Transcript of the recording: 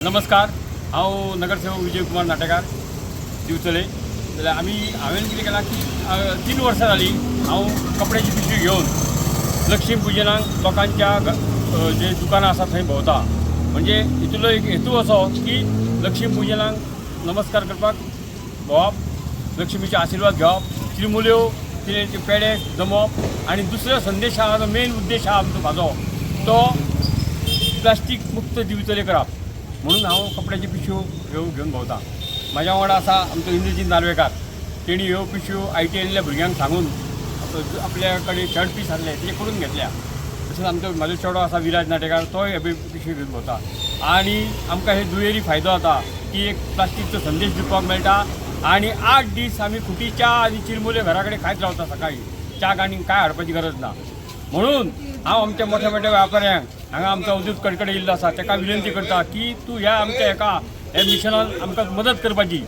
नमस्कार, हांव नगरसेवक विजय कुमार नाटेकार, दिवचले. जाल्यार आमी हांवें कितें केलां की 3 वर्सां जालीं हांव कपड्याची पिशवी घेवन लक्ष्मी पुजनाक लोकांच्या जे दुकानां आसा थंय भोंवता. म्हणजे हितूंतलो एक हेतू असो की लक्ष्मी पुजनाक नमस्कार करपाक भोंवप, लक्ष्मीचे आशिर्वाद घेवप, चिरमुल्यो कितें ते पेडे जमोवप. आनी दुसरो संदेश आहा, जो मेन उद्देश आहा आमचो म्हाजो, तो प्लास्टीक मुक्त दिवचले करप. म्हणून हांव कपड्याची पिशव्यो ह्यो घेवन भोंवता. म्हाज्या वांगडा आसा आमचो इंद्रजीत नार्वेकार. तेणी ह्यो पिशव्यो आयटीआयल्या भुरग्यांक सांगून आपल्या कडेन शर्ट पीस आसले ते करून घेतल्या. तशेंच आमचो म्हाजो चेडो आसा विराज नाटेकार, तोय हे पिशवी घेवन भोंवता. आनी आमकां हे दुयेरी फायदो जाता की एक प्लास्टीकचो संदेश दिवपाक मेळटा आनी 8 दीस आमी खुटी च्या आनी चिरमुल्यो घरा कडेन खायत रावता. सकाळी च्याक आनी कांय हाडपाची गरज ना. म्हणून हांव आमच्या मोठ्या मोठ्या व्यापाऱ्यांक, हांगा आमचो अवधूत कडकडे येयल्लो आसा, ताका विनंती करता की तूं ह्या आमच्या हेका ह्या मिशनान आमकां मदत करपाची.